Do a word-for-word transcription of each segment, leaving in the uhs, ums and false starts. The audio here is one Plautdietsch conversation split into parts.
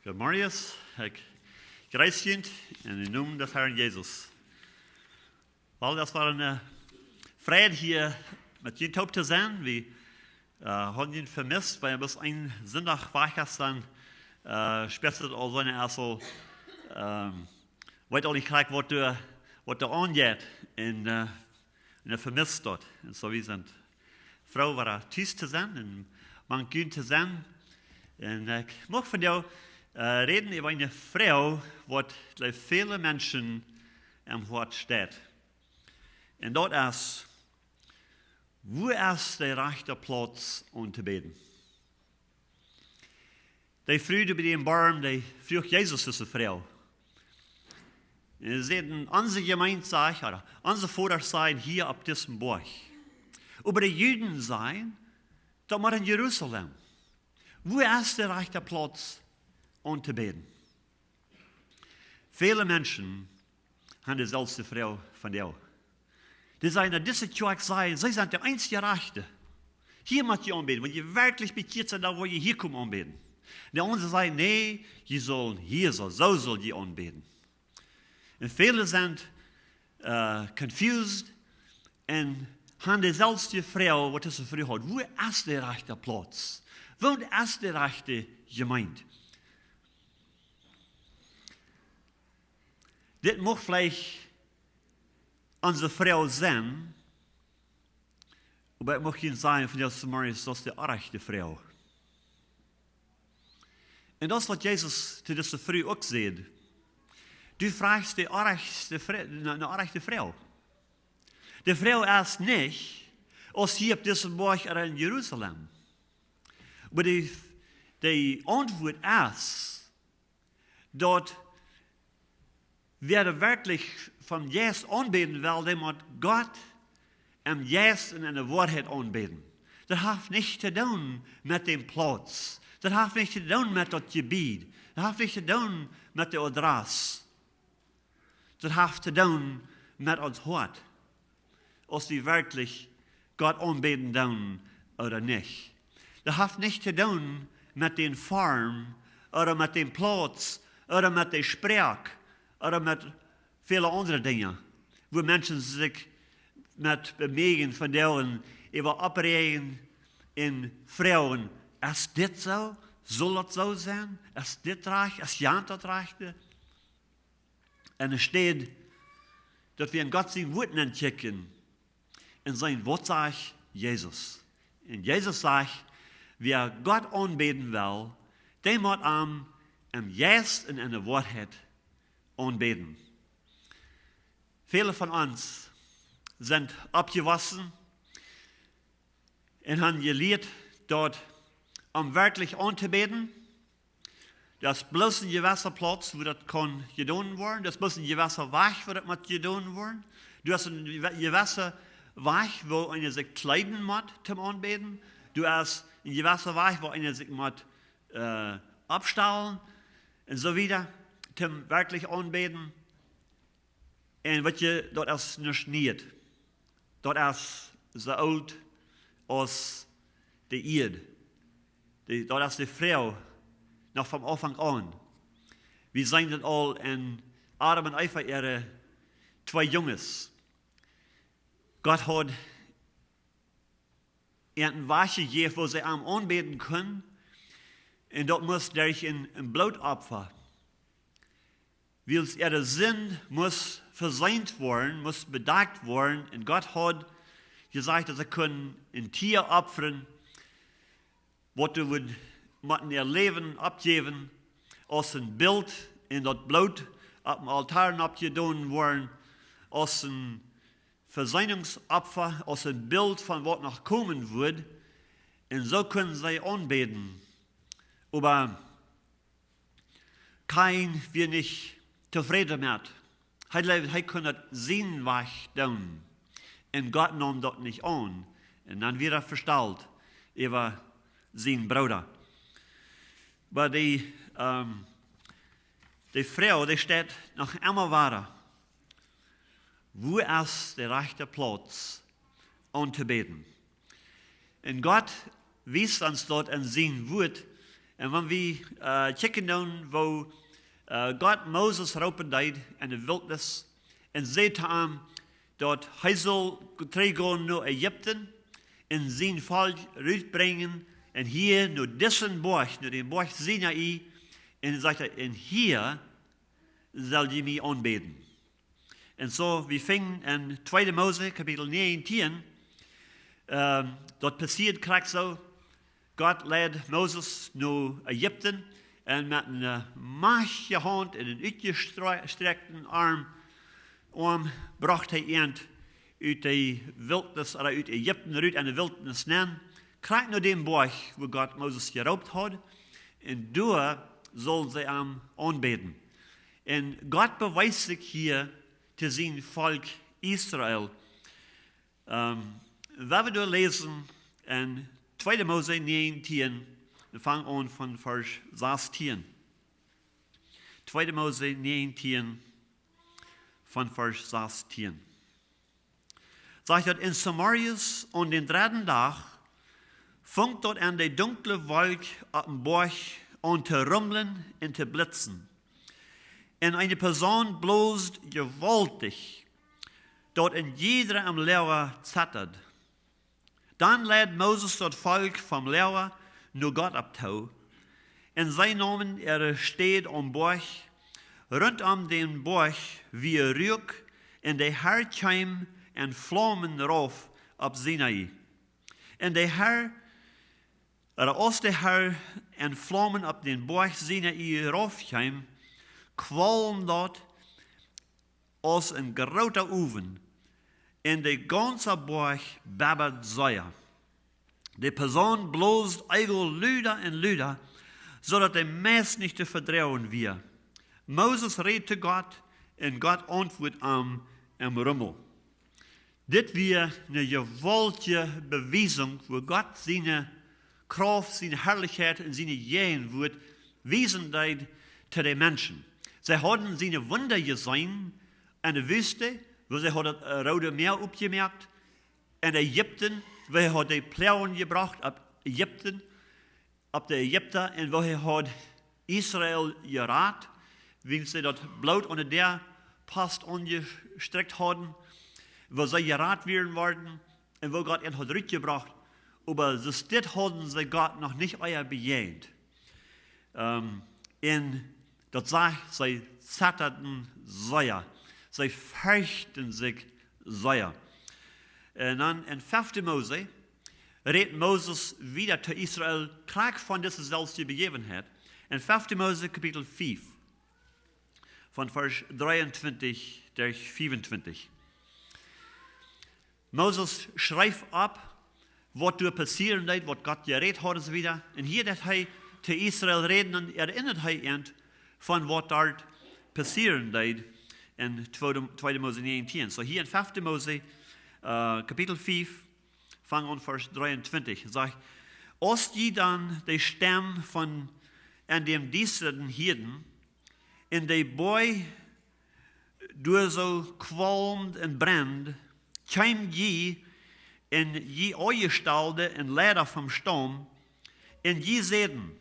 Good morning. Ekj jreess junt en dän Nomen des Herrn Jesus. Well, daut wia eene Freid hia met junt toop to sennen. Wie äh, hauden junt vemist, wiels bloos een Sindach wajch es, dan äh, spieet et aul soo aus, ähm, weet aul nich krakjt waut doa, waut doa aunjeit. Un äh, un dan vemist daut. Un soo, wie sent froo, wada tus to sennen un mank junt to sennen. Un ekj mucht vondoag äh, räden äwa eene Froag, waut bie väle Menschen aum Hoat steit. Un daut es: Wua es de rajchte Plauz aun to bäden? De Fru, dee bie dän Borm, dee fruach Jesus dise Froag. Un see säd: Onse Jemeent sajcht, ooda onse Vodasch säden: Hia opp disen Boajch. Oba de Juden säden, daut mott en Jerusalem. Wua es de rajchte Plauz aun to bäden? Väle Menschen haben deeselwje Froag vondoag. Dee sajen, daut dise Kjoakj sajen, see sent de eensje Rajchte. Hia mott jie aunbäden. Wan jie werkjlich bekjieet sent, dan woa jie hia komen aunbäden. De aundre sajen, nä, jie sellen hia soo, soo sell jie aunbäden. Un väle sent äh, confused un haben deeselwje Froag, waut dise Fru haud: Wua es de rajchte Plauz? Wua es de rajchte Jemeent? Dit mucht veleicht onse Froag sennen, oba ekj mucht junt sajen, vondoag zemorjes, daut es de oajchste Froag. Un daut es, waut Jesus to dise Fru uk säd: Du frajchst de oajchste Fro-, ne, ne oajchste Froag. De Froag es nich, aus hia opp disen Boajch ooda en Jerusalem. Oba de, de Auntwuat es, daut wäa werkjlich em Jeist aunbäden well, dee mott Gott em Jeist un enne Woarheit aunbäden. Daut haft nuscht to doonen met dän Plauz. Daut haft nuscht to doonen met daut Jebied. Daut haft nuscht to doonen met de Adress. Daut haft to doonen met ons Hoat, aus wie werkjlich Gott aunbäden doonen ooda nich. Daut haft nuscht to doonen met dän Form ooda met dän Plauz ooda met de Sproak ooda met väle aundre Dinja, wua Menschen sikj met bemöagen, von dee äwa oppräajen un froagen: Es dit soo? Saul daut soo sennen? Es dit rajcht? Es jant daut rajchte? Enne Städ, daut wie en Gott sien Wuat nenkjikjen un seenen, waut sajcht Jesus. Un Jesus sajcht, wäa Gott aunbäden well, dee mott am em Jeist un enne Woarheit aunbäden. Väle von ons sent oppjewossen un haben jelieet, daut, om werkjlich auntobäden, daut es bloos een jewessa Plauz, wua daut kaun jedonen woaren. Daut es bloos een jewessa Wajch, wua daut mott jedonen woaren. Daut es een jewe-, jewessa Wajch, wua eena sikj kjleeden mott toom aunbäden. Daut es een jewessa Wajch, wua eena sikj mott äh, oppstalen un soo wieda, toom werkjlich aunbäden. Un weet jie, daut es nuscht Nieet. Daut es soo oolt aus de Ieed. De, daut es de Froag noch vom Aunfank aun. Wie seenen daut aul en Adam un Eva äare twee Junges. Gott haud an een Wajch jejäft, woo see am aunbäden kunnen. Un daut must derch een, een Blootopfa. Wiels äare Sind must vesient woaren, must bedakjt woaren. Un Gott haud jesajcht, daut see kunnen een Tia opfren, waut doa wudd motten äa Läwen oppjäwen, aus een Bilt, un daut Bloot opp dän Altoa oppjedonen woaren, aus een Vesöhnungsopfa, aus een Bilt von waut noch komen wudd. Un soo kunnen see aunbäden. Oba Kain wia nich tofräd doamet. Hee jleewd, hee kunn daut sienen Wajch doonen. Un Gott naum daut nich aun. Un dan wia hee vestalt äwa sienen Brooda. Oba dee, ähm, dee Froag, dee steit noch emma wada. Wua es de rajchte Plauz auntobäden? Un Gott wiest ons daut en sien Wuat, Un wan wie äh, kjikjen dan, woo äh, Gott Moses roopen deed enne Wiltnis un säd to am, daut hee sull trigjgonen no Ägipten un sien Volkj rutbrinjen un hia no disen Boajch, no dän Boajch Sinai, un sajcht hee: "Un hia sell jie mie aunbäden." Un soo, wie finjen en tweede Mose, Kapitel näajentieen, ähm, daut passieed krakjt soo. Gott leid Moses no Ägipten un met eene äh, majchtje Haunt un eenen utjestrekjten Arm, Oam brocht hee an ut de Wiltnis, ooda ut Ägipten rut enne Wiltnis nenn, krakjt no dän Boajch, wua Gott Moses jeroopt haud, un doa sullen see am aunbäden. Un Gott bewiest sikj hia to sien Volkj Israel. Ähm, wan wie doa läsen en tweede Mose näajentieen, dan fang aun von Varsch sastieen. Tweede Mose näajentieen von Varsch sastieen. Sajcht daut: "Un zemorjes aun dän dredden Dach funk daut aun de dunkle Wolkj opp dän Boajch aun to rumlen un to blitzen. Un eene Posaun blosd jewaultich, daut een jiedra aum Loaga zettad. Dan leid Moses daut Volkj vom Loaga no Gott opp too, un see neemen äare Städ aum Boajch. Runtom dän Boajch wia Ruak, un de Har kjeem en Flaumen rauf opp Sinai. Un de Har, ooda aus de Har en Flaumen opp dän Boajch Sinai rauf kjeem, kwalmd daut aus een groota Owen, un de gaunze Boajch bebad sea. De Posaun blosd emma luda un luda, soo daut de Mess nich to vedroagen wia. Moses räd to Gott, un Gott auntwuat am em Rummel." Dit wia eene jewaultje Bewiesunk, wua Gott siene Krauft, siene Harlichkjeit un siene Jäajenwuat wiesen deed to de Menschen. See hauden siene Wunda jeseenen enne Wüste, wua see hauden daut äh, Roode Mäa opjemoakt, en Ägipten, wua hee haud de Ploagen jebrocht opp Ägipten, opp de Ägipta, un wua hee haud Israel jerat, wiels see daut Bloot aun de Däapost aunjestrekjt hauden, wua see jerat wieren worden, un wua Gott an haud rutjebrocht. Oba soo dit hauden see Gott noch nich ea bejäajent. Ähm, un daut sajcht, see zettaden sea. See ferchten sikj sea. Un dan en fefte Mose rät Moses wada to Israel, krakjt von dise selwje Bejäwenheit. En fefte Mose Kapitel fief, von Varsch dreeuntwintich derch fiewentwintich. Moses schrift opp, waut doa passieren deed, waut Gott jerät haud un soo wieda. Un hia deit hee to Israel räden un erinnat hee an von waut doa passieren deed en tweede, tweede Mose näajentieen. Soo hia en fefte Mose, äh, Kapitel fief, fang aun Varsch dreeuntwintich. Sajcht: "Aus jie dan de Stemm von en däm Diestren hieeden, un de Boajch doa soo kwalmd un brennd, kjeem jie un jie Aunjestalde un Leida vom Staum, un jie säden: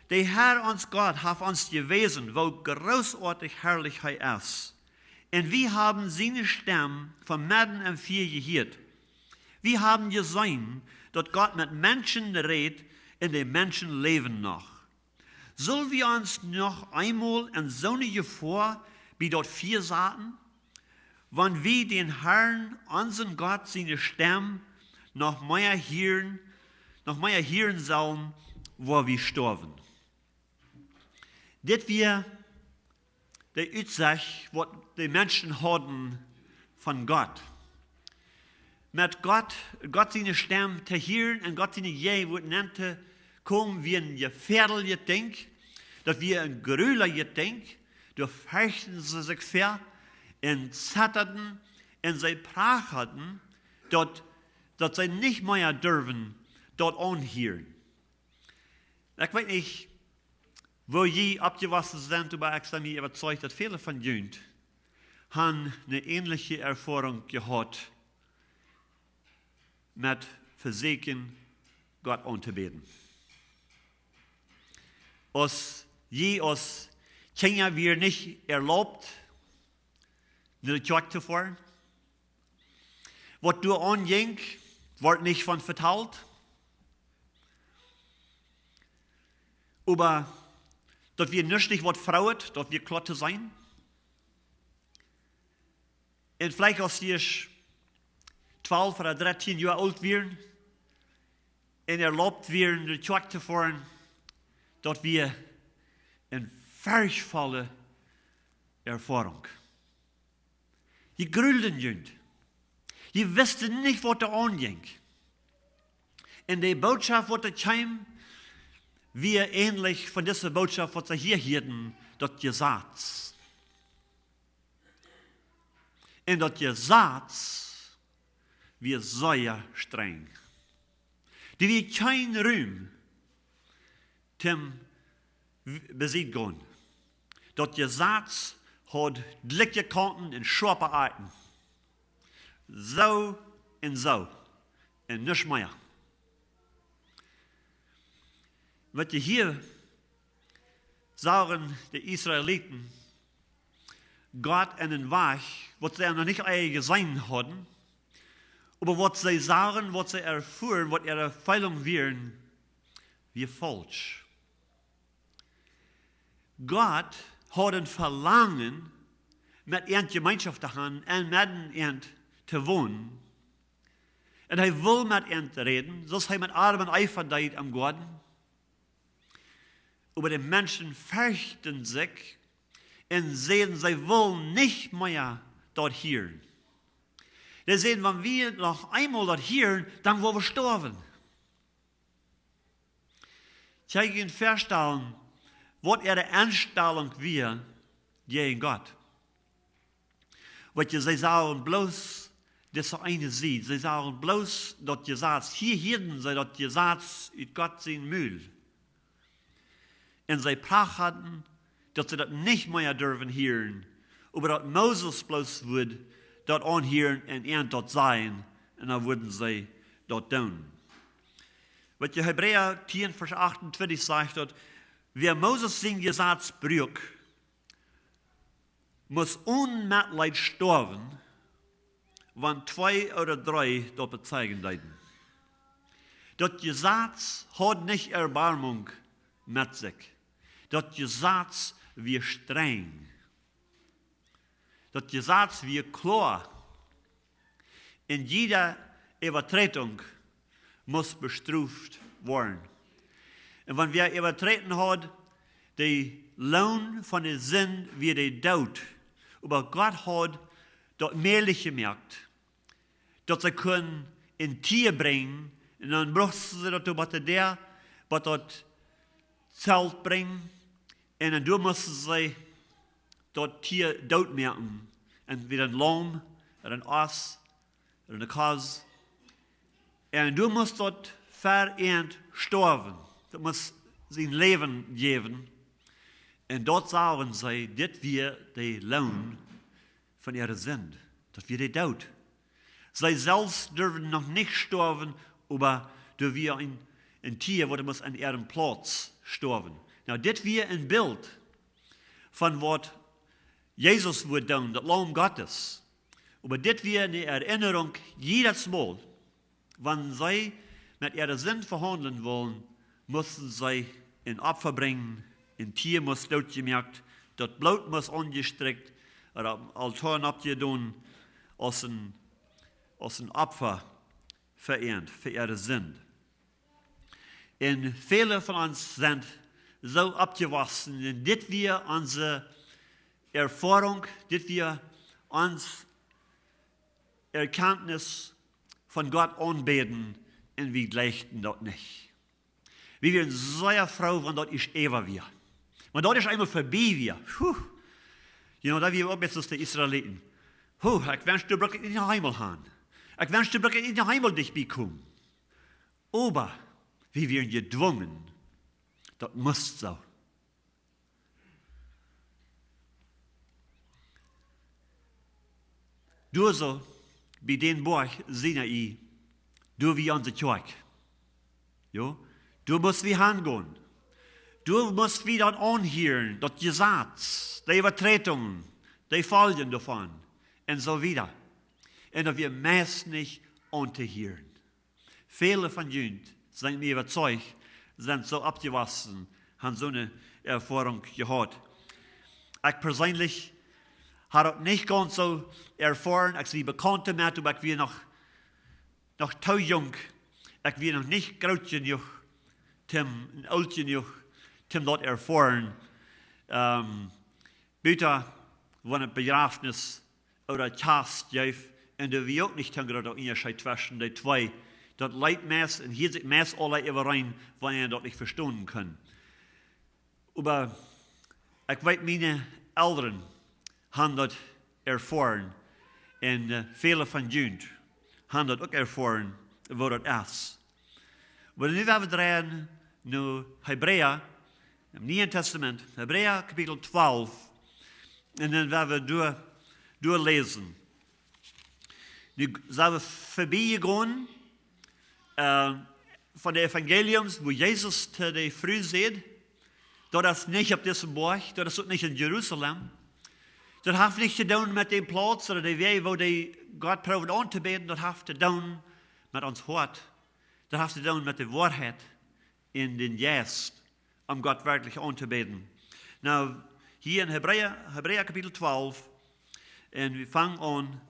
De Har, ons Gott, haft ons jewäsen, woo grootoatich harlich hee es. Un wie haben siene Stemm von medden em Fia jehieet. Wie haben jeseenen, daut Gott met Menschen rät, un de Menschen läwen noch. Sull wie ons noch eemol en soone Jefoa bie daut Fia saten, wan wie dän Harn, onsen Gott, siene Stemm noch mea hieren, noch mea hieren sellen, woa wie stoawen?" Dit wia de Utsajcht, waut de Menschen hauden von Gott. Met Gott, Gott siene Stemm to hieren un Gott siene Jäajenwuat nenn to komen, wia een jefäadeljet Dinkj, daut wia een grueljet Dinkj, doa ferchten see sikj ver un zettaden un see prachaden, daut, daut see nich mea durwen daut aunhieren. Ekj weet nich, woo jie oppjewossen sent, oba ekj sie mie äwazeicht, daut väle von junt haben eene änelje Erfoarunk jehaut met vesieekjen, Gott auntobäden. Aus jie aus Kjinja wia nich erlaubt, no de Kjoakj to foaren. Waut doa aunjinkj, wort nich von vetalt. Oba daut wia nuscht, waut froaget, daut wia kloa to seenen. Un veleicht aus jie twalf ooda dartieen Joa oolt wieren un erlaubt wieren, no de Kjoakj to foaren, daut wia eene ferchtvolle Erfoarunk. Jie grulden junt. Jie wisten nich, waut doa aunjinkj. Un de Bootschoft, waut doa kjeem, wia änlich von dise Bootschoft, waut see hia hieeden, daut Jesaz. Un daut Jesaz wia sea strenj. Doa wia kjeen Rum toom w-, besied gonen. Daut Jesaz haud dikje Kaunten un schoape Akjen. Soo un soo. Un nuscht mea. Waut jie hia sagen, de Israeliten, Gott en een Wajch, waut see noch nich ea jeseenen hauden, oba waut see sagen, waut see erfuaren, waut äare Feelungen wieren, wia faulsch. Gott haud een Velangen, met an Jemeenschoft to haben un met an to wonen. Un hee wull met an räden, soo aus hee met Adam un Eva deed em Goaden. Oba de Menschen ferchten sikj un säden, see wullen nich mea daut hieren. See säden, wan wie noch eemol daut hieren, dan woa wie stoawen. Jie kjennen junt väastalen, waut äare Enstalunk wia jäajen Gott. Waut jie, see sagen bloos dise eene Sied. See sagen bloos daut Jesaz. Hia hieeden see daut Jesaz ut Gott sien Mul. Un see prachaden, daut see daut nich mea durwen hieren, oba daut Moses bloos wudd daut aunhieren un an daut sajen, un dan wudden see daut doonen. Waut jie, Hebräa tieen, Varsch achtuntwintich sajcht daut, wäa Moses sien Jesaz bruak, must onen Metleet stoawen, wan twee ooda dree daut bezeijen deeden. Daut Jesaz haud nich Erbarmunk met sikj. Daut Jesaz wia strenj. Daut Jesaz wia kloa. Un jiede Äwaträdunk must bestroft woaren. Un wan wäa äwaträden haud, de Loon von de Sind wia de Doot. Oba Gott haud daut mäajlich jemoakt, daut see kunnen een Tia brinjen, un dan brochten see daut doa bie de Däa, bie daut Zelt brinjen, un dan doa musten see daut Tia dootmoaken, entwäda een Laum, ooda een Oss, ooda eene Kos. Un doa must daut fa an stoawen. Daut must sien Läwen jäwen. Un daut sagen see, dit wia de Loon von äare Sind. Daut wia de Doot. See selfst durwen noch nich stoawen, oba doa wia een, een Tia, waut must aun äare Plauz stoawen. Nu, dit wia een Bilt von waut Jesus wudd doonen, daut Laum Gottes. Oba dit wia eene Erinnerunk, jiedet Mol, wan see met äare Sind vehaundlen wullen, musten see een Opfa brinjen, een Tia must dootjemoakt, daut Bloot must aunjestrikjt, ooda oppem Altoa oppjedonen, aus een, aus een Opfa fa an, fa äare Sind. Un väle von ons sent soo oppjewossen. Un dit wia onse Erfoarunk, dit wia ons Erkjantnis von Gott aunbäden. Un wie jleichten daut nich. Wie wieren sea froo, wan daut ieescht äwa wia. Wan daut ieescht eemol verbie wia. Puh. You know, daut wia uk met de Israeliten. Puh, ekj wensch, du bruckst nich no Himmel gonen. Ekj wensch, du bruckst nich no Himmel dicht bie komen. Oba wie wieren jedwungen, daut must soo. Doa soo, bie dän Boajch Sinai, doa wia onse Kjoakj. Jo, doa must wie hangonen. Du musst wieda aunhieren, daut Jesaz, de Äwaträdunk, de Foljen doavon, un soo wieda. Un daut wia meist nich auntohieren. Väle von junt, sie ekj äwazeicht, sent soo oppjewossen, haben soone Erfoarunk jehaut. Ekj perseenlich haud daut nich gaunz soo erfoaren, ekj sie bekaunt doamet, oba ekj wia noch, noch too junk, ekj wia noch nich groot jenuach, Tim, un oolt jenuach, Tim daut erfoaren. Ähm, buta wan et Bejrafnis ooda Kjast jeef, un doa wia uk nich een groota Unjascheet tweschen dee twee. Daut leet meist un hieed sikj meist aula äwareen, wan eena daut nich vestonen kunn. Oba ekj weet, miene Elren haben daut erfoaren un, äh, väle von junt haben daut uk erfoaren, woo daut es. Oba nu woa wie dreien no Hebräa, em Nieen Tastament, Hebräa Kapitel twalf, un dan woa wie doa, doa läsen. Nu sent wie verbie jegonen, äh, von de Evangeliums, wua Jesus to de Fru säd, daut es nich opp disen Boajch, daut es uk nich en Jerusalem. Daut haft nich to doonen met dän Plauz ooda de Wäaj, wua dee Gott proowen auntobäden, daut haft to doonen met ons Hoat. Daut haft to doonen met de Woarheit en dän Jeist, om Gott werkjlich auntobäden. Nu, hia en Hebräa, Hebräa Kapitel twalf, un wie fangen aun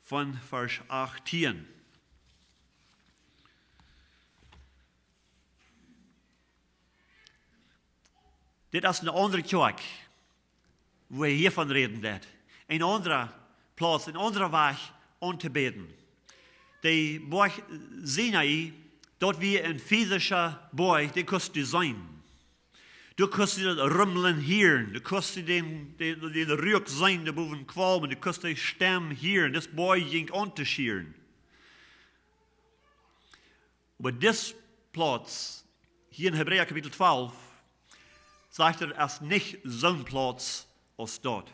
von Varsch achtieen. Dit es eene aundre Kjoakj, wua hee hia von räden deed. Een aundra Plauz, een aundra Wajch auntobäden. De Boajch Sinai, daut wia een fisischa Boajch, dee kust du seenen. Du kust daut Rumlen hieren, du kust dän, dän, dän Ruak seenen, dee bowen kwalmen, du kust de Stemm hieren, dis Boajch jinkj aun to schieren. Oba dis Plauz, hia en Hebräa Kapitel twalf, sajcht et, es nich soon Plauz aus daut.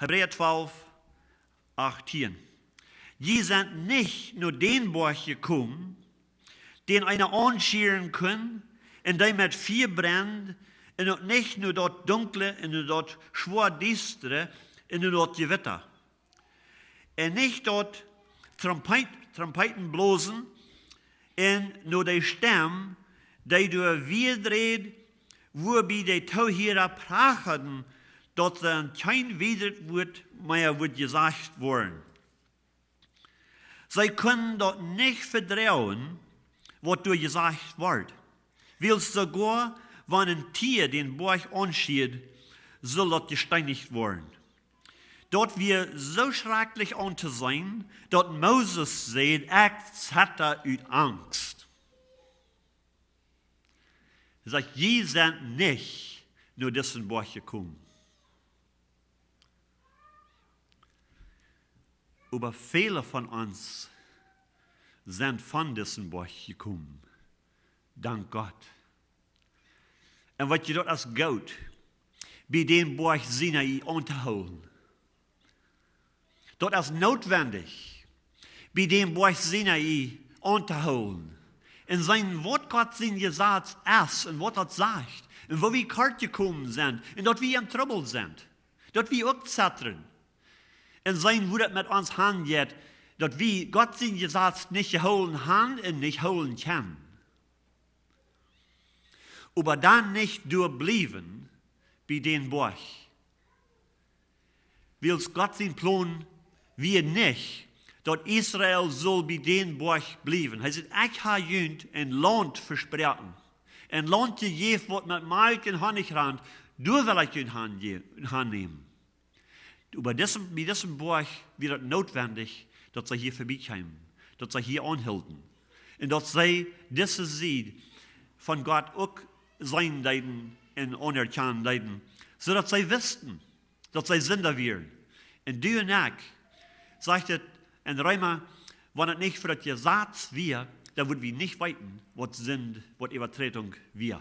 Hebräa twalf, achtieen. Jie sent nich no dän Boajch jekomen, dän eena aunschieren kunn, un dee met Fia brennt, un uk nich no daut Dunkle, un no daut schwoa Diestre, un no daut Jewitta. Un nich daut Trompet-, Trompeten blosen, un no de Stemm, dee doa wieda räd, wuabie de Toohiera prachaden, daut dan kjeen wiedret Wuat mea wudd jesajcht woaren. See kunnen daut nich vedroagen, waut doa jesajcht wort. Wiels soogoa wan een Tia dän Boajch aunschieed, sull daut jesteenicht woaren. Daut wia soo schrakjlich auntoseenen, daut Moses säd: "Ekj zedda ut Angst." Hee sajcht: "Jie sent nich no disen Boajch jekomen." Oba väle von ons sent von disen Boajch jekomen. Dank Gott. Un weet jie, daut es goot, bie dän Boajch Sinai auntohoolen. Daut es nootwendich, bie dän Boajch Sinai auntohoolen. Un seenen, waut Gott sien Jesaz es un waut daut sajcht. Un woo wie kort jekomen sent. Un daut wie em Trubbel sent. Daut wie uk zetren. Un seenen, woo daut met ons aunjeit, daut wie Gott sien Jesaz nich jehoolen haben un nich hoolen kjennen. Oba dan nich doa bliewen bie dän Boajch. Wiels Gott sien Plon wia nich, daut Israel sull bie dän Boajch bliewen. Hee säd: "Ekj hab junt een Launt vesproaken. Een Launt jejäft, waut met Malkj un Honnich rant, doa well ekj junt han je-, hannämen." Oba disen, bie disen Boajch wia daut nootwendich, daut see hia verbie kjeemen, daut see hia aunhilden. Un daut see dise Sied von Gott uk seenen deeden un aunerkjanen deeden, soo daut see wisten, daut see Sinda wieren. Un du un ekj, sajcht et en Reema, wan et nich fa daut Jesaz wia, dan wudd wie nich weeten, waut Sind, waut Äwaträdunk wia.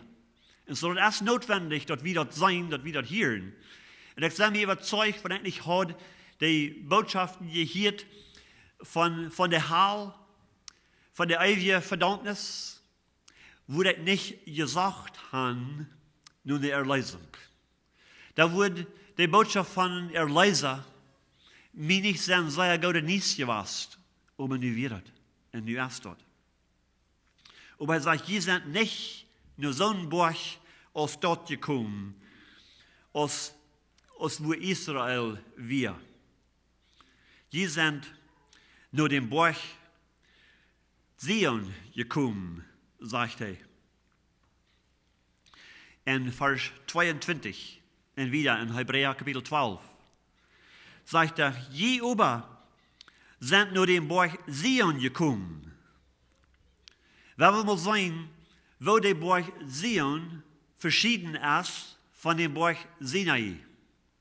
Un soo, daut es nootwendich, daut wie daut seenen, daut wie daut hieren. Un ekj sie mie äwazeicht, wan ekj nich haud de Bootschoften jehieet von, von de Hal, von de eewje Vedaumnis, wudd ekj nich jesocht han no ne Erleesunk. Dan wudd de Bootschoft von een Erleesa mie nich sennen sea goode Niees jewast, oba nu wia daut. Un nu es daut. Oba hee sajcht, jie sent nich no soon Boajch aus daut jekomen, aus, aus wua Israel wia. Jie sent no dän Boajch Zion jekomen, sajcht hee. En Varsch tweeuntwintich un wieda en Hebräa Kapitel twalf sajcht hee, jie oba sent no dän Boajch Zion jekomen. Wie wellen mol seenen, woo de Boajch Zion veschieden es von dän Boajch Sinai.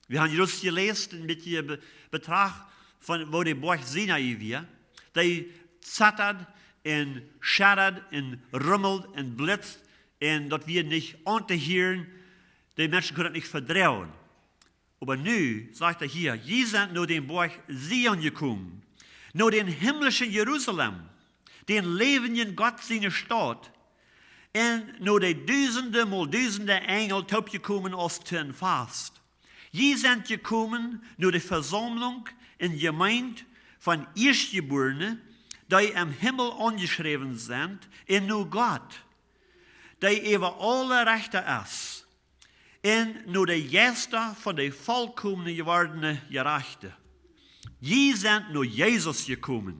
Wie haben jrod jeläsen, een bät be-, betracht von woo de Boajch Sinai wia. Dee zettad un scheddad un rummeld un blitzt un daut wia nich auntohieren. De Menschen kunnen daut nich vedroagen. Oba nu sajcht hee hia, jie sent no dän Boajch Zion jekomen, no dän himmlischen Jerusalem, dän läwendjen Gott siene Staut, un no de dusende mol dusende Enjel toopjekomen aus to een Fast. Jie sent jekomen no de Vesaumlunk un Jemeent von Ieeschtjebuarne, dee em Himmel aunjeschräwen sent, un no Gott, dee äwa aule Rechta es, un no de Jeista von de volkomne jewordne Jerajchte. Jie sent no Jesus jekomen,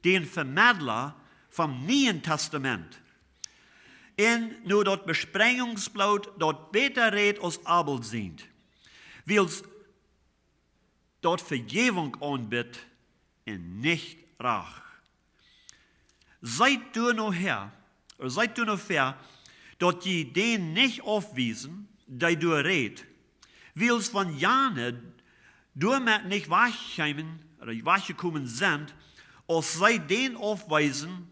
dän Vemedla vom Nieen Testament, un no daut Besprenjungsbloot, daut bäta rät aus Abel sient, wiels daut Vejäwunk aunbiedt un nich Rach. Seet doano häa, ooda seet doano väa, daut jie dän nich aufwiesen, dee doa rät, wiels wan jane doamet nich wajchkjeemen, ooda wajchjekomen sent, aus see dän aufwiesen,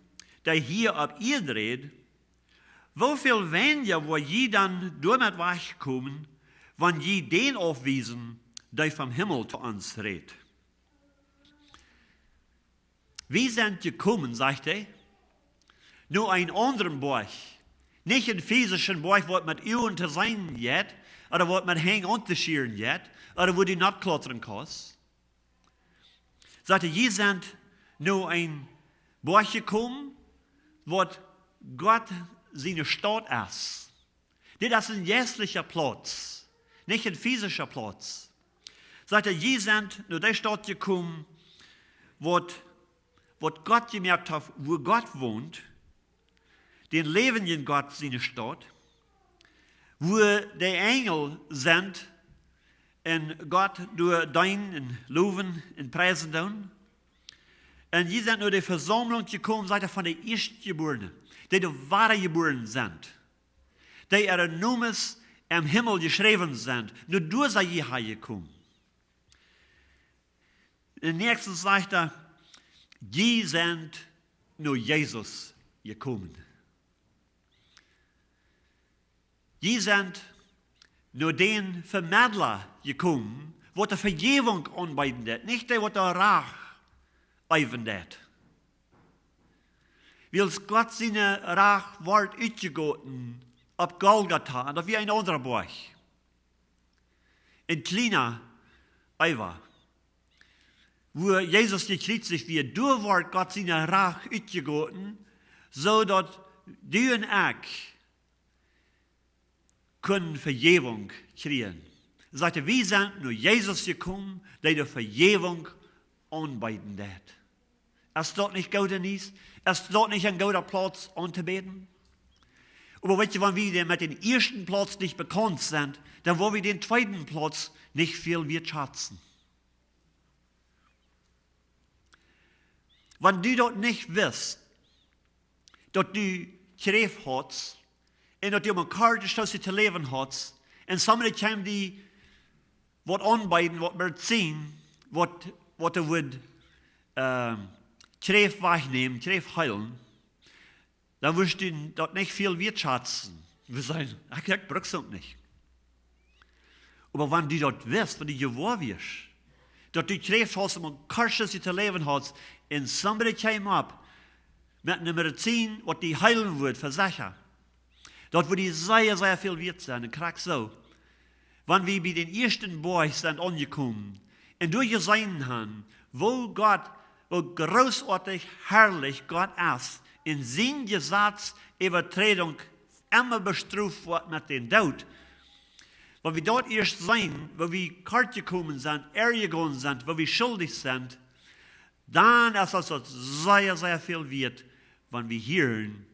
dee hia opp Ieed rät, woo väl weinja woa jie dan doamet wajchkomen, wan jie dän aufwiesen, dee vom Himmel to ons rät? Wie sent jekomen, sajcht hee, no een aundren Boajch. Nich een fisischen Boajch, waut met Uagen to seenen jeit, ooda waut met Henj auntoschieren jeit, ooda wua du nopp klautren kaust. Sajcht hee, jie sent no een Boajch jekomen, waut Gott siene Staut es. Dit es een jeistlicha Plauz, nich een fisischa Plauz. Sajcht hee, jie sent no dee Staut jekomen, waut, waut Gott jemoakt haft, wua Gott wont, dän läwendjen Gott siene Staut, wua de Enjel sent un Gott doa deenen un lowen un priesen doonen. Un jie sent no de Vesaumlunk jekomen, sajcht hee, von de Ieeschtjebuarne, dee doa wadajebuaren sent, dee äare Nomes em Himmel jeschräwen sent. No doa sent jie häajekomen. Un näakjstet sajcht hee, jie sent no Jesus jekomen. Jie sent no dän Vemedla jekomen, waut de Vejäwunk aunbeeden deit, nich dee, waut de Rach eewen deit. Wiels Gott siene Rach wort utjegoten opp Golgata, un daut wia een aundra Boajch. Een kjliena Eewa. Wua Jesus jekjriezicht wia, doa wort Gott siene Rach utjegoten, soo daut du un ekj kunnen Vejäwunk kjrieen. Sajcht hee, wie sent no Jesus jekomen, dee de Vejäwunk aunbeeden deit. Es daut nich goode Niees? Es daut nich een gooda Plauz auntobäden? Oba weet jie, wan wie dan met dän ieeschten Plauz nich bekaunt sent, dan woa wie dän tweeden Plauz nich väl wieetschazen. Wan du daut nich wist, daut du Kjräft haudst, un daut du mau kort Tiet to läwen haudst, un somebody kjeem die waut aunbeeden, waut Medizin, waut, waut doa wudd, ähm, Kjräft wajchnämen, Kjräft heelen, dan wurscht du daut nich väl wieetschazen. Wie sajen, ekj, ekj bruck daut nich. Oba wan du daut wist, wan du jewoa worscht, daut du Kjräft haudst un mau kort Tiet to läwen haudst, un somebody kjeem opp met ne Medizin, waut die heelen wudd, vesecha. Daut wudd die sea, sea väl wieet sennen. Un krakjt soo, wan wie bie dän ieeschten Boajch sent aunjekomen un doa jeseenen han, woo Gott, woo grootoatich, harlich Gott es, un sien Jesaz Äwaträdunk emma bestroft woat met dän Doot. Wan wie daut ieescht seenen, woo wie kort jekomen sent, errjegonen sent, woo wie schuldich sent, dan es ons daut sea, sea väl wieet, wan wie hieren,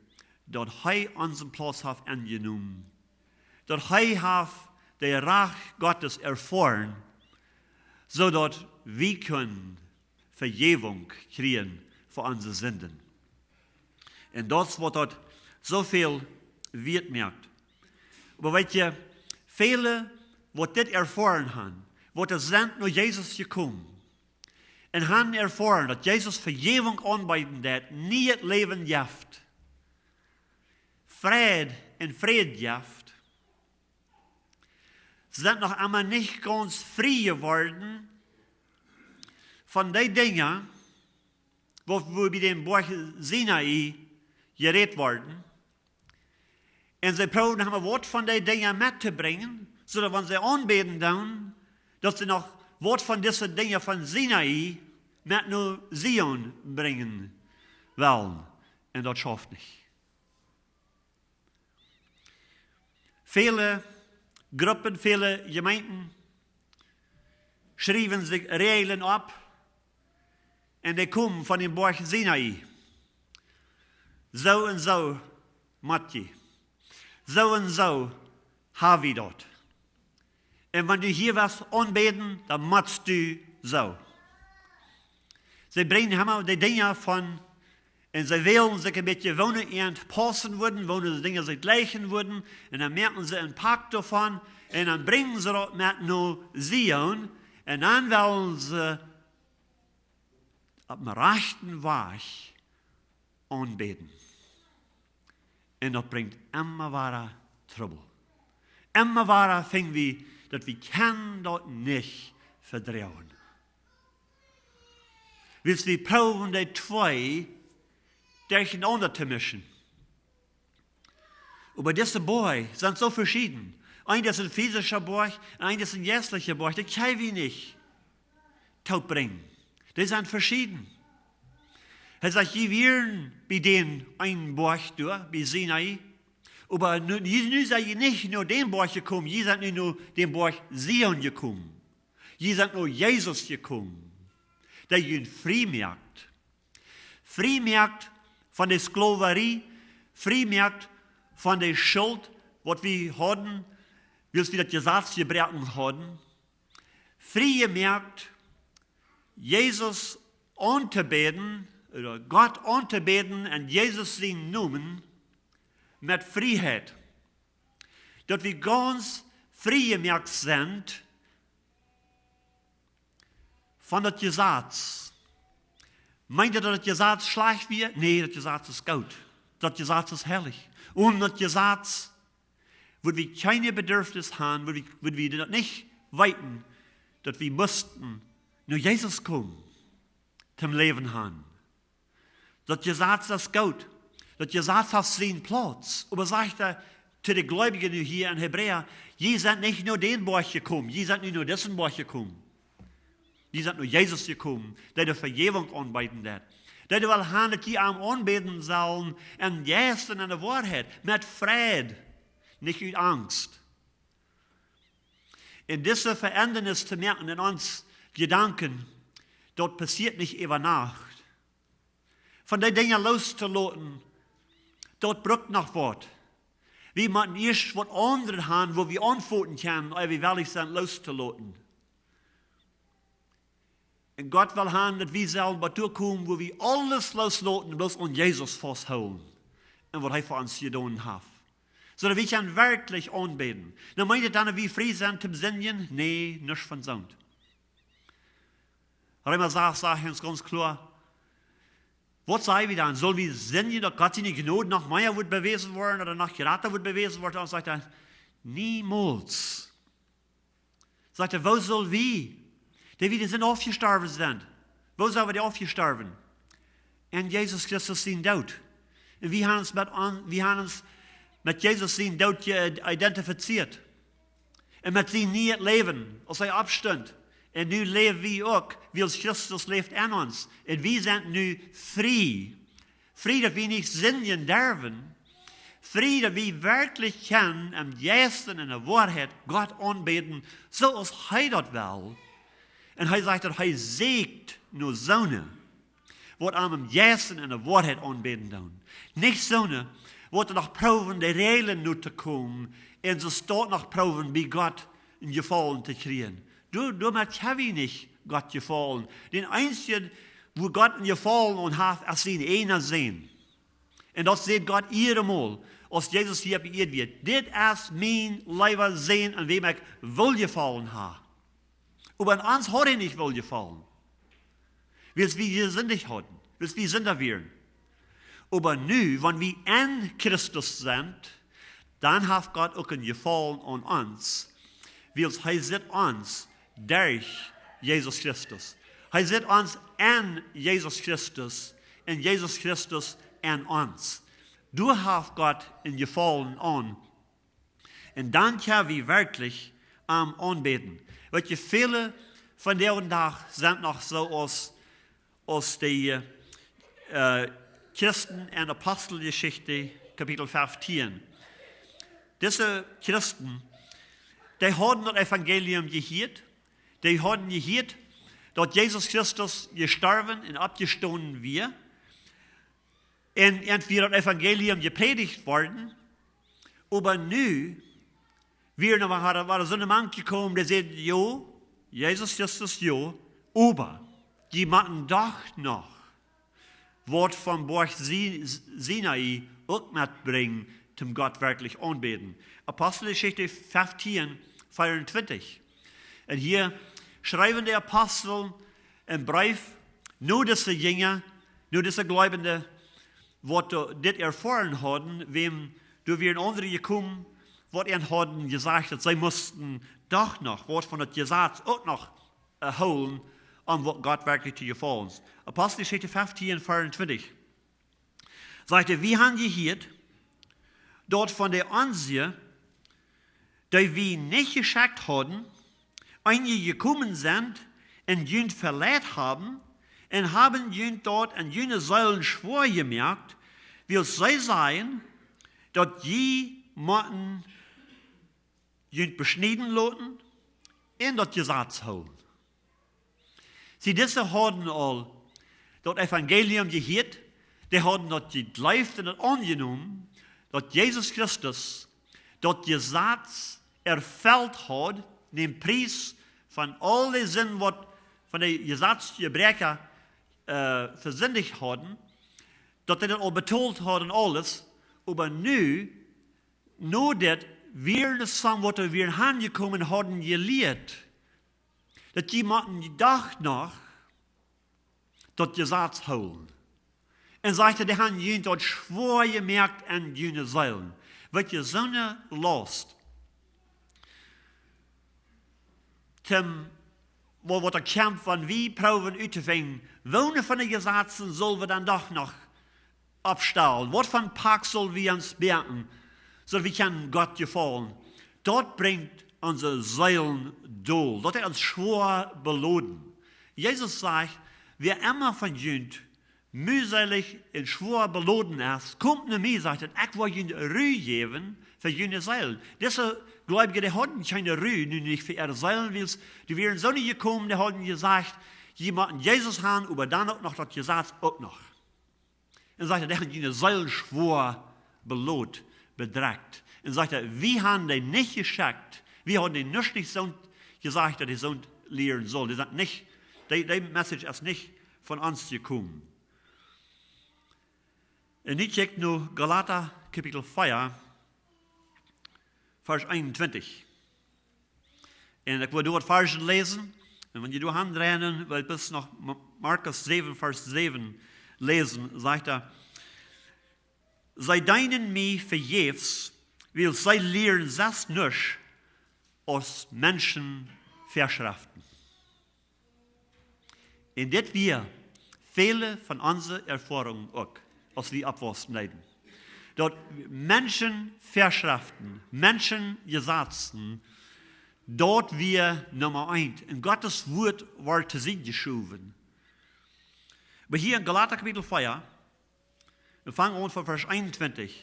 daut hee onse Plauz haft enjenomen, daut hee haft de Rach Gottes erfoaren, soo daut wie kjennen Vejäwunk kjrieen fa onse Sinden. Un daut es waut daut soo väl wieet moakt. Oba weet jie, väle, waut dit erfoaren han, waut doa sent no Jesus jekomen un han erfoaren, daut Jesus Vejäwunk aunbeeden deit, nieet Läwen jeft, Fräd un Fräd jeft, sent noch emma nich gaunz frie jeworden von dee Dinja, woo, woo bie dän Boajch Sinai jerät worden. Un see proowen emma waut von dee Dinja mettobrinjen, soo daut wan see aunbäden doonen, daut see noch waut von dise Dinja von Sinai met no Zion brinjen wellen. Un daut schauft nich. Väle Gruppen, väle Jemeenten schriewen sikj Räajlen opp un dee komen von dän Boajch Sinai. Soo un soo mott jie. Soo un soo ha wie daut. Un wan du hia west aunbäden, dan motst du soo. See brinjen emma dee Dinja von, un see wälen sikj een bät, woone an paussen wudden, woone dee Dinja sikj jlikjen wudden, un dan moaken see een Pak doavon, un dan brinjen see daut met no Zion, un dan wellen see opp dän rajchten Wajch aunbäden. Un daut brinjt emma wada Trubbel. Emma wada finj wie, daut wie kjennen daut nich vedroagen. Wiels wie proowen dee twee derchenaunda to mischen. Oba dise Boajch sent soo veschieden. Eent es een fisischa Boajch un eent es een jeistlicha Boajch. Dee kjenn wie nich toopbrinjen. Dee sent veschieden. Hee sajcht, jie wieren bie dän eenen Boajch doa, bie Sinai. Oba nu, nu, nu sent jie nich no dän Boajch jekomen, jie sent nu no dän Boajch Zion jekomen. Jie sent no Jesus jekomen, dee junt frie moakt. Frie moakt von de Sklowarie, frie moakt von de Schult, waut wie hauden, wiels wie daut Jesaz jebroaken hauden. Frie moakt, Jesus auntobäden, ooda Gott auntobäden en Jesus sienen Nomen met Frieheit. Daut wie gaunz frie jemoakt sent von daut Jesaz. Meent jie, daut daut Jesaz schlajcht wia? Nä, daut Jesaz es goot. Daut Jesaz es heilich. Onen daut Jesaz wudd wie kjeene Bedurfnis han, wudd wie, wudd wie daut nich weeten, daut wie musten no Jesus komen, toom Läwen han. Daut Jesaz es goot. Daut Jesaz haft sienen Plauz. Oba sajcht hee to de Gleubje nu hia en Hebräa, jie sent nich no dän Boajch jekomen, jie sent nu no disen Boajch jekomen. Jie sent no Jesus jekomen, dee de Vejäwunk aunbeeden deit. Dee well han, daut jie am aunbäden sellen en Jeist un en de Woarheit, met Freid, nich ut Angst. Un dise Veendanis to moaken en ons Jedanken, daut passieet nich äwa Nacht. Von dee Dinja loostoloten, daut brukt noch waut. Wie motten ieescht waut aundret han, wua wie aunfangen kjennen, ea wie wellich sent loostoloten. Un Gott well han, daut wie sellen bat doa komen, wua wie aules loosloten, bloos aun Jesus fausthoolen. Un waut hee fa ons jedonen haft. Soo daut wie kjennen werkjlich aunbäden. Dan meent daut dan, daut wie frie sent toom sindjen? Nä, nuscht von soont. Reema sass, sajcht ons gaunz kloa, waut saj wie dan? Sull wie sindjen, daut Gott siene Jnod noch mea woat bewäsen woaren ooda noch jrata woat bewäsen woaren? Dan sajcht hee, niemols. Sajcht hee, woo sull wie, dee wie de Sind aufjestorwen sent, woo sell wie dee aufjestorwen? En Jesus Christus sien Doot. Un wie han ons met aun, wie han ons met Jesus sien Doot identifizieet. Un met sien nieet Läwen, aus hee oppstunt. Un nu läw wie uk, wiels Christus läft en ons. Un wie sent nu frie. Frie, daut wie nich sindjen derwen. Frie, daut wie werkjlich kjennen em Jeist un en de Woarheit Gott aunbäden, soo aus hee daut well. Un hee sajcht, daut hee sieekjt no soone, waut am em Jeist un en de Woarheit aunbäden doonen. Nich soone, waut noch proowen, de Räajlen no to komen, un soo stoakj noch proowen, bie Gott een Jefaulen to kjrieen. Doa, doamet kjenn wie nich Gott jefaulen. Dän eensjen, wua Gott een Jefaulen aun haft, es sien eena Sän. Un daut sajcht Gott jieda Mol, aus Jesus hia opp Ieed wia: Dit es mien leewa Sän, aun wäm ekj Woljefaulen ha. Oba aun ons haud hee nich Woljefaulen. Wiels wie jesindicht hauden, wiels wie Sinda wieren. Oba nu, wan wie en Christus sent, dan haft Gott uk een Jefaulen aun ons. Wiels hee sitt ons derch Jesus Christus. Hee sitt ons en Jesus Christus, un Jesus Christus en ons. Doa haft Gott een Jefaulen aun. Un dan kjenn wie werkjlich am aunbäden. Weet jie, väle vondoag dän Dach sent noch soo aus, aus de, äh, Christen en Aposteljeschicht, Kapitel feftieen. Dise Christen, dee hauden daut Evangelium jehieet, dee hauden jehieet, daut Jesus Christus jestorwen un oppjestonen wia. Un, un wia daut Evangelium jeprädicht worden, oba nu wia noch, wia, wia soon Maun jekomen, dee säd: Jo, Jesus Christus, jo, oba jie motten doch noch waut vom Boajch Si-, Sinai uk metbrinjen, toom Gott werkjlich aunbäden. Aposteljeschicht feftieen, veeauntwintich. Un hia schriewen de Apostel een Breef no dise Jinja, no dise Gleubende, waut doa dit erfoaren hauden, wäm doa wieren aundre jekomen, waut an hauden jesajcht, daut see musten doch noch waut von daut Jesaz uk noch, äh, hoolen, om waut Gott werkjlich to jefaulen. Aposteljeschicht feftieen, veeauntwintich. Sajcht hee: Wie han jehieet, daut von de onse, dee wie nich jeschekjt hauden, eenje jekomen sent un junt veleit haben, un haben junt daut en june Seelen schwoa jemoakt, wiels see sajen, daut jie motten junt beschnieden loten un daut Jesaz hoolen. See, dise hauden aul daut Evangelium jehieet, dee hauden daut jejleeft un daut aunjenomen, daut Jesus Christus daut Jesaz erfelt haud, dän Pries von aul de Sind, waut von de Jesazjebräakja, äh, vesindicht hauden, daut hee daut aul betolt haud un aules, oba nu, no dit, wieren de Samen, waut doa wieren hanjekomen, hauden jelieet, daut jie motten doch noch daut Jesaz hoolen. Un sajcht hee, dee han junt daut schwoa jemoakt en june Seelen. Weet jie, soone Laust. Toom, woo, waut doa kjemt, wan wie proowen uttofinjen, woone von de Jesazen sell wie dan doch noch oppstalen? Waut von Pak sell wie ons moaken, soo daut wie kjennen Gott jefaulen? Daut brinjt onse Seelen dol. Daut haft ons schwoa beloden. Jesus sajcht: Wäa emma von junt muaselich un schwoa beloden es, komt no mie, sajcht hee, ekj woa junt Ru jäwen fa june Seelen. Dise Gleubje, dee hauden kjeene Ru, nu nich fa äare Seelen, wiels dee wieren soo nich jekomen, dee hauden jesajcht, jie motten Jesus han, oba dan uk noch daut Jesaz uk noch. Un sajcht hee, dee han june Seelen schwoa belot, bedrekjt. Un sajcht hee, wie han dee nich jeschekjt, wie hauden dee nuscht nich soont jesajcht, daut dee soont lieren sullen. Dee sent nich, dee, dee Message es nich von ons jekomen. Un nu kjikj no Galata Kapitel vea, Varsch eenuntwintich. Un ekj well doa waut Varschen läsen. Un wan jie doa aundreien, well ekj bloos noch Ma-, Markus säwen, Varsch säwen läsen, sajcht hee: See deenen mie vejäfs, wiels see lieren selfst nuscht aus Menschen Väaschreften. Un dit wia väle von onse Erfoarungen uk, aus wie oppwaussen deeden. Daut Menschen Veschreften, Menschen Jesazen, daut wia Numma eent. Un Gottes Wuat wort to Sied jeschowen. Oba hia en Galata Kapitel vea, un fang aun von Varsch eenuntwintich,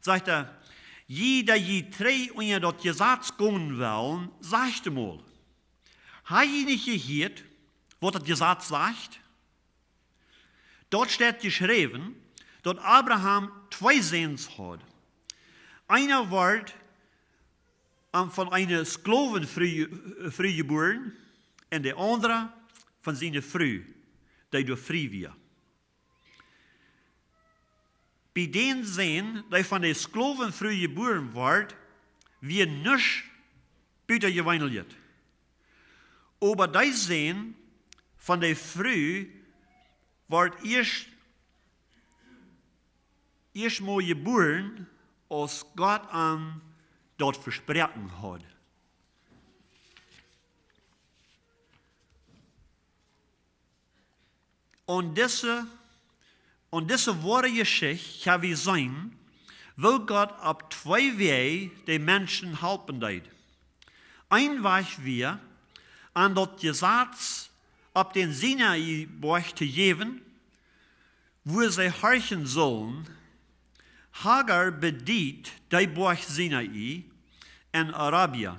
sajcht hee: "Jie, dee jie trigj unja daut Jesaz gonen wellen, sajcht emol: Ha jie nich jehieet, waut daut Jesaz sajcht? Doa steit jeschräwen, daut Abraham twee Säns haud. Eena wort am von eene Sklowenfru, Fru jebuaren, un de aundra von siene Fru, dee doa frie wia. Bie dän Sän, dee von de Sklowenfru jebuaren wort, wia nuscht butajeweeneljet. Oba dee Sän von de Fru wort ieescht, ieescht mol jebuaren, aus Gott am daut vesproaken haud." Aun dise, aun dise woare Jeschicht kjenn wie seenen, woo Gott opp twee Wäaj de Menschen halpen deed. Een Wajch wia, an daut Jesaz opp dän Sinai Boajch to jäwen, wua see horchen sullen. Hagar bediet dee Boajch Sinai en Arabia,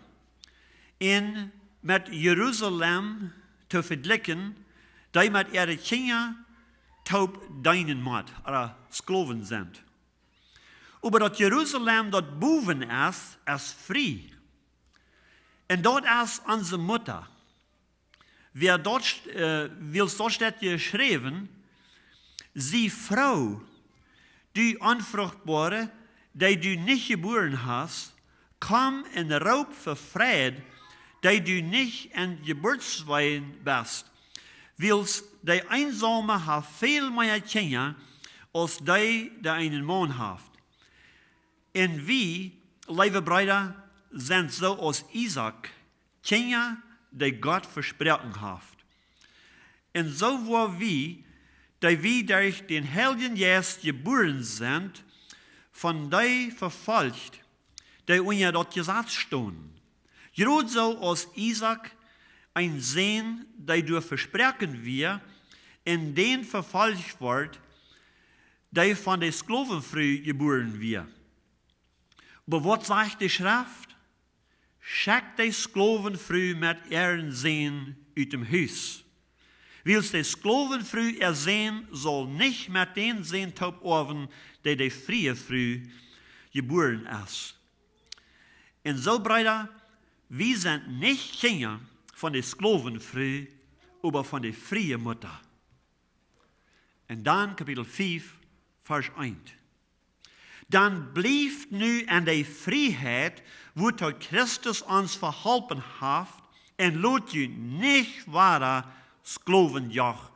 un met Jerusalem to vejlikjen, dee met äare Kjinja toop deenen mott, ooda Sklowen sent. Oba daut Jerusalem, daut bowen es, es frie. Un daut es onse Mutta. Wäa daut, äh, wiels daut steit jeschräwen: "Sie froo, du Onfruchtboare, dee du nich jebuaren hast, komm un roop fa Freid, dee du nich en Jeburtsweeen best, wiels dee Eensaume haft väl mea Kjinja aus dee, dee eenen Maun haft." Un wie, leewe Breeda, sent soo aus Isaak, Kjinja, dee Gott vesproaken haft. Un soo woa wie, dee wie derch dän Heiljen Jeist jebuaren sent, von dee vefolcht, dee unja daut Jesaz stonen. Jrod soo aus Isaak een Sän, dee doa vesproaken wia, un dän vefolcht wort, dee von de Sklowenfru jebuaren wia. Oba waut sajcht de Schreft? Schekjt de Sklowenfru met äaren Sän ut dem Hus. Wiels de Sklowenfru äa Sän saul nich met dän Sän toop oawen, dee de frie Fru jebuaren es. Un soo, Breeda, wie sent nich Kjinja von de Sklowenfru, oba von de frie Mutta. Un dan Kapitel fief, Varsch eent. Dan blieft nu en de Frieheit, wuatoo Christus ons veholpen haft, un lot junt nich wada Sklowenjoch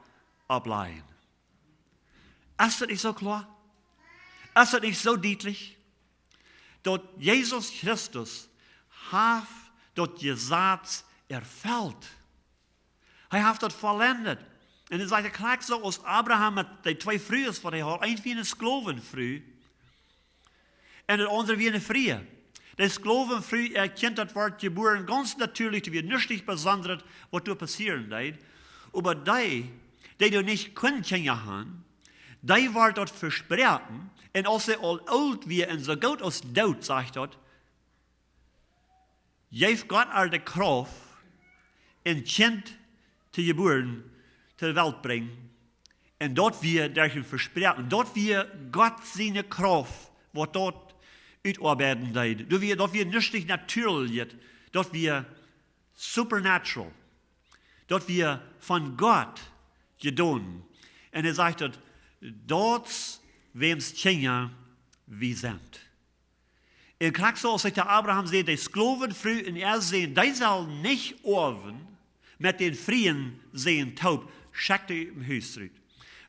oplajen. Es daut nich soo kloa? Es daut nich soo dietlich? Daut Jesus Christus haft daut Jesaz erfelt. Hee haft daut vollendet. Un dan sajcht hee, krakjt soo aus Abraham met dee twee Frues, waut hee haud, eent wia eene Sklowenfru un daut aundre wia eene frie. De Sklowenfru, äa Kjint, daut wort jebuaren gaunz natieelich, doa wia nuscht besondret, waut doa passieren deed. Oba dee, dee doa nich kunn Kjinja han, dee wort daut vesproaken. Un aus see aul oolt wia un soo goot aus doot, sajcht daut, jeef Gott äa de Krauft, een Kjint to jebuaren, to de Welt brinjen. Un daut wia derch een Vesproaken. Daut wia Gott siene Krauft, waut daut utoabeiden deed. Daut wia, daut wia nuscht natieelichet. Daut wia supernatural. Daut wia von Gott jedonen. Un hee sajcht daut, daut wäms Kjinja wie sent. Un krakjt soo aus ekj to Abraham säd, de Sklowenfru un äa Sän, dee sellen nich oawen met dän frieen Sän toop, schekjt dee ut dem Hus rut.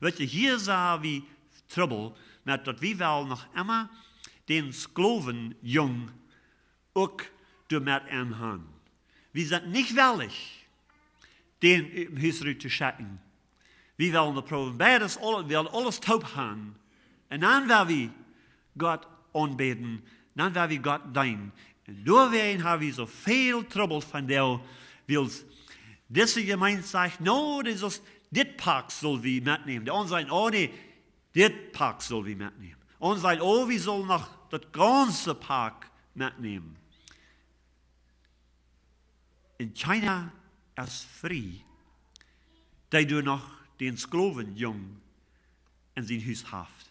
Weet jie, hia sent wie Trubbel met daut, wie wellen noch emma dän Sklowenjung uk doamet aunhan. Wie sent nich wellich, dän ut dem Hus rut to schekjen. Wie wellen daut proowen, beides, aul-, wie wellen aules toop han. Un dan, wan wie Gott aunbäden, dan woa wie Gott deenen. Un doawäajen ha wie soo väl Trubbel vondoag, wiels dise Jemeent sajcht: "No, dit es, dit Pak sell wie metnämen." De aundre sajen: "Oh nä, dit Pak sell wie metnämen." Aundre sajen: "Oh, wie sellen noch daut gaunze Pak metnämen." Un kjeena es frie, dee doa noch dän Sklowenjung en sien Hus haft.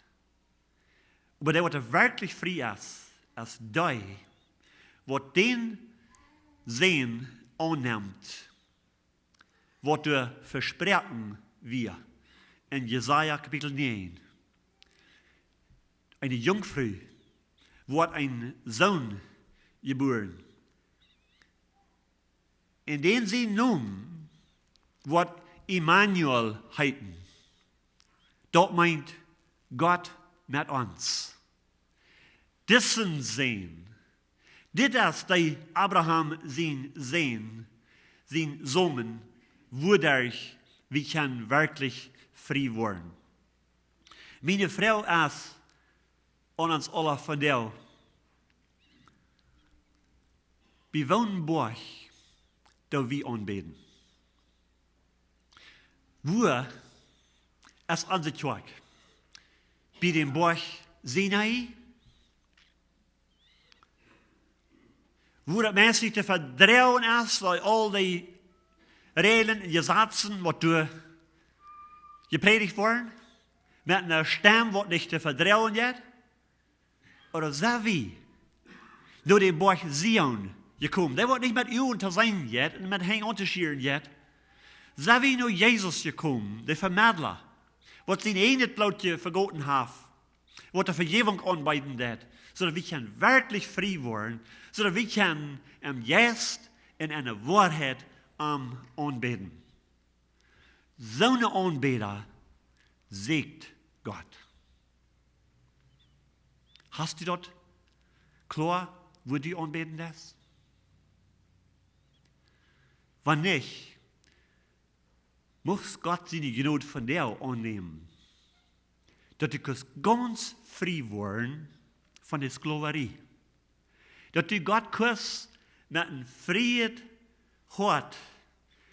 Oba dee, waut werkjlich frie es, es dee, waut dän Sän aunnemt, waut doa vesproaken wia en Jesaja Kapitel näajen. Eene Junkfru woat een Sän jebuaren. Un dän sien Nomen woat Immanuel heeten. Daut meent Gott met ons. Disen Sän, dit es dee Abraham sien Sän, sien Somen, wuaderch wie kjennen werkjlich frie woaren. Miene Froag es aun ons aula vondoag: Bie woonen Boajch doo wie aunbäden? Wua es onse Kjoakj? Bie dän Boajch Sinai? Wua daut meist nich to vedroagen es, wiels aul dee Räajlen un Jesazen, waut doa jeprädicht woaren, met eene Stemm, waut nich to vedroagen jeit? Ooda sent wie no dän Boajch Zion jekomen? Dee woat nich met Uagen to seenen jeit un met Henj auntoschieren jeit. Sent wie no Jesus jekomen, dän Vemedla, waut sien eejnet Bloot vegoten haft, waut de Vejäwunk aunbeeden deit, soo daut wie kjennen werkjlich frie woaren, soo daut wie kjennen em Jeist un enne Woarheit am aunbäden? Soone Aunbäda sieekjt Gott. Hast du daut kloa, wua du aunbäden deist? Wan nich, mucht Gott siene Jnod vondoag aunnämen, daut du kaust gaunz frie woaren von de Sklowarie. Daut du Gott kaust met een frieet Hoat,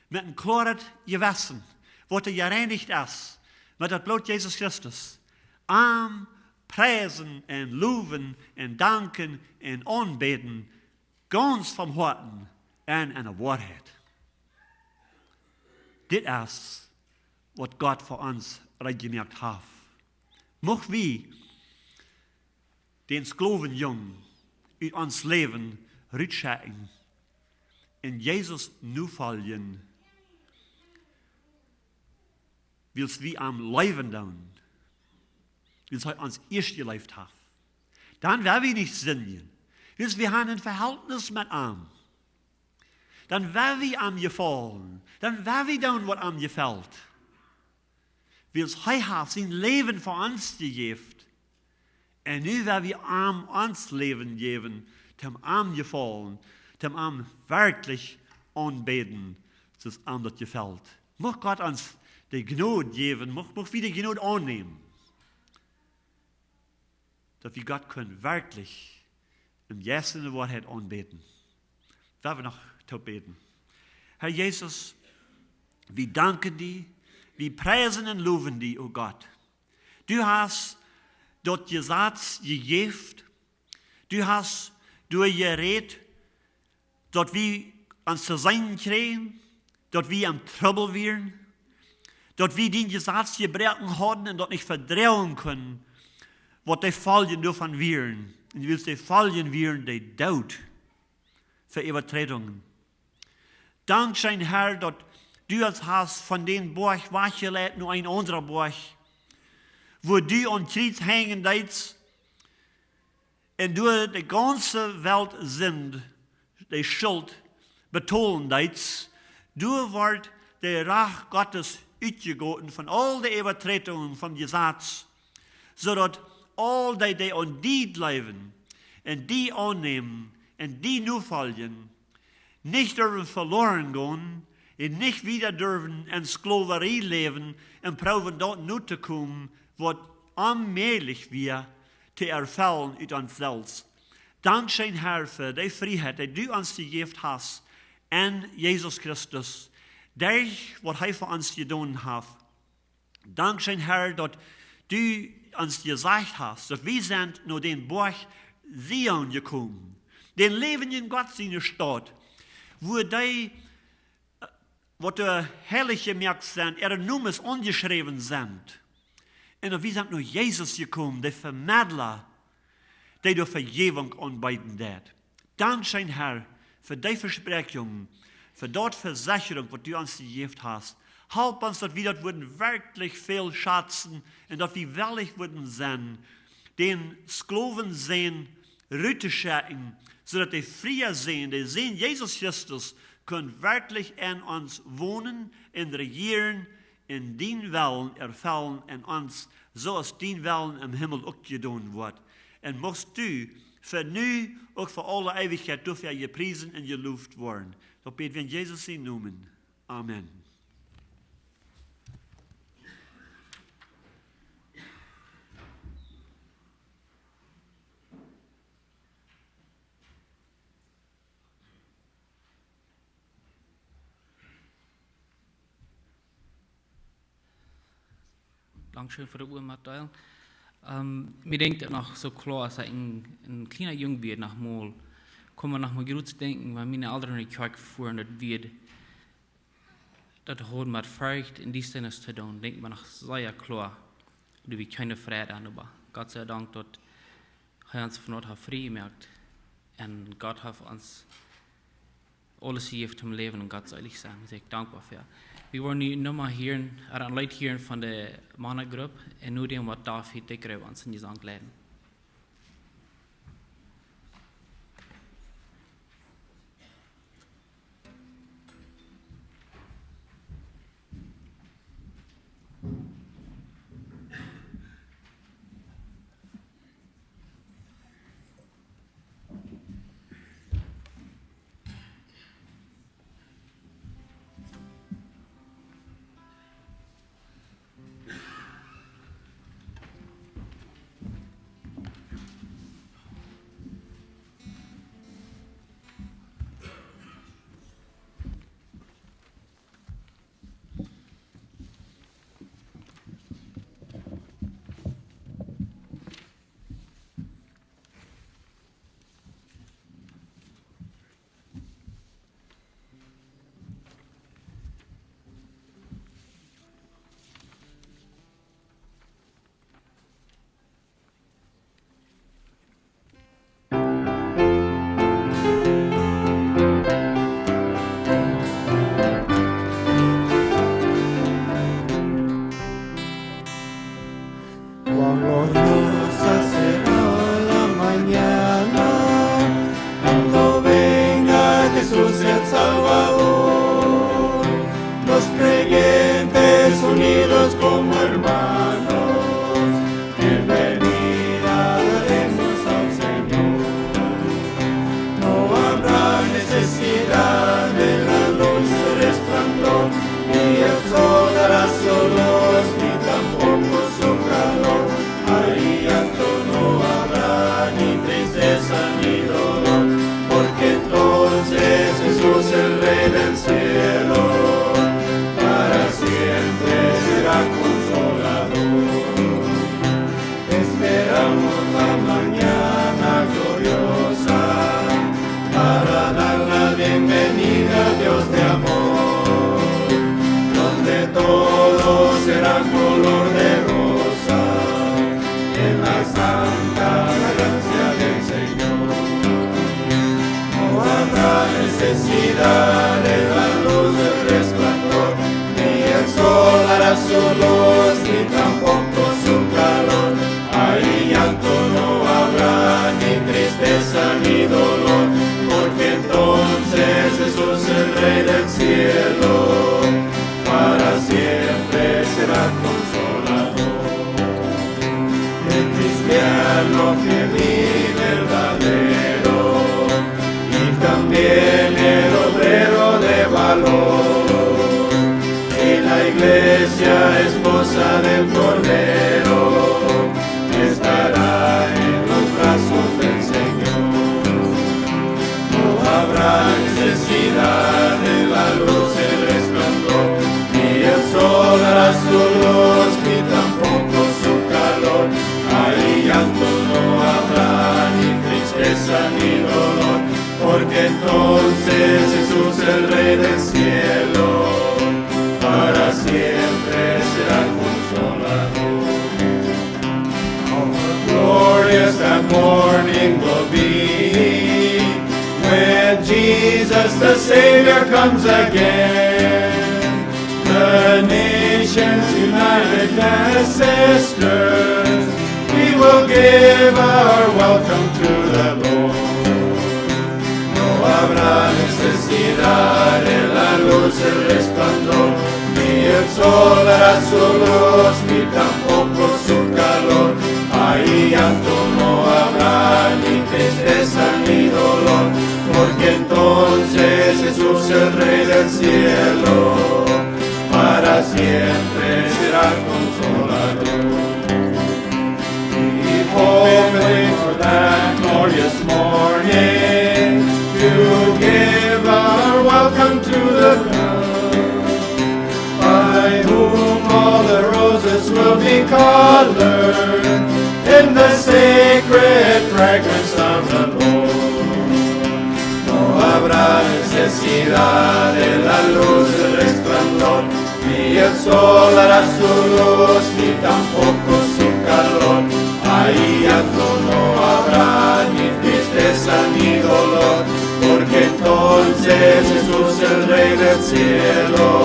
met een kloaret Jewessen, waut jereinicht es met daut Bloot Jesus Christus, am priesen un lowen un danken un aunbäden, gaunz vom Hoaten un enne Woarheit. Dit es, waut Gott fa ons reed jemoakt haft. Mucht wie dän Sklowenjung ut ons Läwen rutschekjen un Jesus nofoljen, wiels wie am leewen doonen, wiels hee ons ieescht jeleeft haft. Dan woa wie nich sindjen, wiels wie haben een Vehältnis met am. Dan woa wie am jefaulen, dan woa wie doonen, waut am jefelt. Wiels hee haft sien Läwen fa ons jejäft. Un nu woa wie am ons Läwen jäwen, toom am jefaulen, toom am werkjlich aunbäden, soo aus am daut jefelt. Mucht Gott ons de Jnod jäwen, mucht, mucht wie de Jnod aunnämen, daut wie Gott kjennen werkjlich em Jeist un enne Woarheit aunbäden. Woa wie noch toop bäden. Herr Jesus, wie danken die, wie priesen un lowen die, o Gott. Du hast daut Jesaz jejäft, du hast doa jerät, daut wie ons to seenen kjrieejen, daut wie em Trubbel wieren, daut wie dien Jesaz jebroaken hauden un daut nich vedroagen kunnen, waut de Foljen doavon wieren. Un wiels de Foljen wieren de Doot fa Äwaträdungen. Dankscheen, Herr, daut du ons hast von dän Boajch wajchjeleit no een aundren Boajch, wua du aum Kjriez henjen deetst, un doa de gaunze Welt Sind, de Schult, betolen deetst, doa wort de Rach Gottes utjegoten von aul de Äwaträdungen vom Jesaz, soo daut aul dee, dee aun die jleewen un die aunnämen un die nofoljen, nich derwen veloaren gonen un nich wieda derwen en Sklowarie läwen un proowen doa no to komen, waut onmäajlich wia, to erfellen ut ons selfst. Dankscheen, Herr, fa dee Frieheit, dee du ons jejäft hast en Jesus Christus, derch waut hee fa ons jedonen haft. Dankscheen, Herr, daut du ons jesajcht hast, daut wie sent no dän Boajch Zion jekomen, dän läwendjen Gott siene Staut, wua dee, waut doa heilich jemoakt sent, äare Nomes aunjeschräwen sent. Un daut wie sent no Jesus jekomen, dän Vemedla, dee doa Vejäwunk aunbeeden deed. Dankscheen, Herr, fa dee Vespräakjungen, fa daut Vesechrunk, waut du ons jejäft hast. Halp ons, daut wie daut wudden werkjlich väl schazen un daut wie wellich wudden sennen, dän Sklowen Sän ruttoschekjen, soo daut de frie Sän, de Sän Jesus Christus, kunn werkjlich en ons wonen un rejieren un dien Wellen erfellen en ons, soo aus dien Wellen em Himmel uk jedonen woat. Un muchst du fa nu uk fa aule Eewichkjeit doafäa jepriesen un jeloft woaren. Daut bäd wie en Jesus sienen Nomen. Amen. Dankscheen fa de Uacht metdeelen. Ähm, mie denkjt daut noch soo kloa, aus ekj een, een kjliena Jung wia, noch mol, kaun mie noch mol jrots denkjen, wan miene Elren no de Kjoakj fuaren, daut wia, daut haud met Forcht un Diestanis to doonen, denkjt mie noch sea kloa, daut wie kjeene Freid hauden, oba Gott sie Dank, daut hee ons von daut haft frie jemoakt. Un Gott haft ons aules jejäft toom läwen un Gott selich sennen. Doa sie ekj dankboa fa. Wie woaren nu noch mol hieren, äh, een Leet hieren von de Mannagrupp un nu dän woat David de Grupp aun sienen Jesank leiden. Cuando Dios hace a la mañana, cuando venga Jesús el Salvador, los creyentes unidos como hermanos, en venida adoremos al Señor. No habrá necesidad de la luz resplandor, ni el sol dará su luz, ni tampoco su calor. Allí Jesús, el Rey del cielo, para siempre será consolador. How glorious that morning will be when Jesus the Savior comes again. The nations united as sisters, we will give our welcome to the Lord. No habrá necesidad de la luz, el resplandor, ni el sol dará su luz, ni tampoco su calor. Ahí llanto no habrá, ni tristeza, ni dolor, porque entonces Jesús, el Rey del cielo, para siempre será consolador. Be hoping for that glorious morning to give our welcome to the Lord, by whom all the roses will be colored in the sacred fragrance of the Lord. No habrá necesidad de la luz, del resplandor, ni el sol dará su luz, ni tampoco su calor. Ahí llanto no habrá, ni tristeza, ni dolor, porque entonces Jesús, el Rey del cielo,